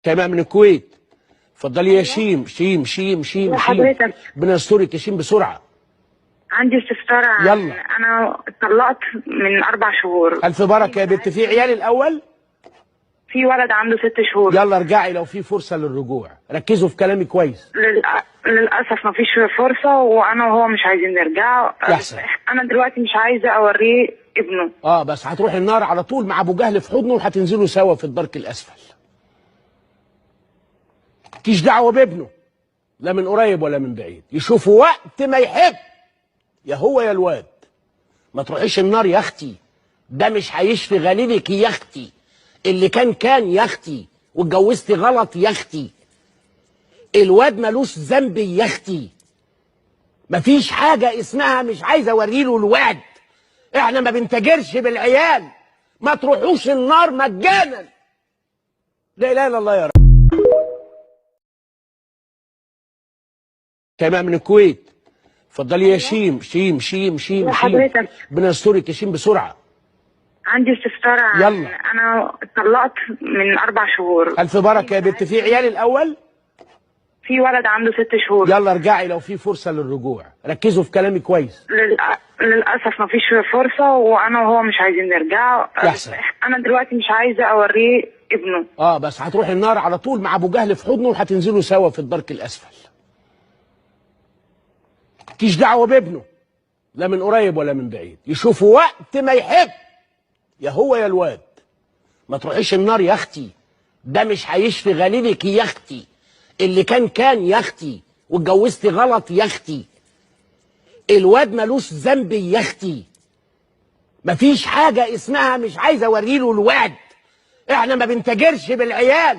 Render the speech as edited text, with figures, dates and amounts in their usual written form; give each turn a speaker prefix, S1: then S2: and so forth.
S1: شيماء من الكويت، اتفضلي يا شيم. شيم شيم شيم شيم،
S2: حضرتك
S1: ربنا يسترك يا شيم بسرعة.
S2: عندي استفسار عن،
S1: يلا.
S2: انا اتطلقت من 4 شهور.
S1: الف بركة يا بنت. في عيال الاول؟
S2: في ولد عنده 6 شهور.
S1: يلا ارجعي لو في فرصة للرجوع، ركزوا في كلامي كويس.
S2: للاسف مفيش فرصة، وانا وهو مش عايزين نرجع.
S1: يحسن.
S2: انا دلوقتي مش عايزه اوريه ابنه.
S1: بس هتروحي النار على طول مع ابو جهل في حضنه، وهتنزلوا سوا في الدرك الاسفل. مالكيش دعوه بابنه، لا من قريب ولا من بعيد، يشوفوا وقت ما يحب، يا هو يا الواد. ما تروحيش النار يا اختي، ده مش هيشفي غليلك يا اختي، اللي كان يا اختي، واتجوزتي غلط يا اختي، الواد ملوش ذنب يا اختي. مفيش حاجة اسمها مش عايز اوريله الواد، احنا ما بنتاجرش بالعيال، ما تروحوش النار مجانا. لا اله الا الله يا رب. شيماء من الكويت، اتفضلي يا شيم. شيم شيم شيم شيم،
S2: حضرتك
S1: ربنا يسترك يا شيم بسرعة.
S2: عندي استفسار عن،
S1: يلا.
S2: انا اتطلقت من 4 شهور.
S1: الف بركة يا بنت. في عيال الاول؟
S2: في ولد عنده 6 شهور.
S1: يلا ارجعي لو في فرصة للرجوع، ركزوا في كلامي كويس.
S2: للاسف مفيش فرصة، وانا وهو مش عايزين نرجع.
S1: يحسن.
S2: انا دلوقتي مش عايزه اوريه ابنه.
S1: بس هتروحي النار على طول مع ابو جهل في حضنه، وهتنزلوا سوا في الدرك الاسفل. مالكيش دعوه بابنه، لا من قريب ولا من بعيد، يشوفوا وقت ما يحب، يا هو يا الواد. ما تروحيش النار يا اختي، ده مش هيشفي غليلك يا اختي، اللي كان يا اختي، واتجوزتي غلط يا اختي، الواد ملوش ذنب يا اختي. مفيش حاجة اسمها مش عايز اوريله الواد، احنا ما بنتاجرش بالعيال.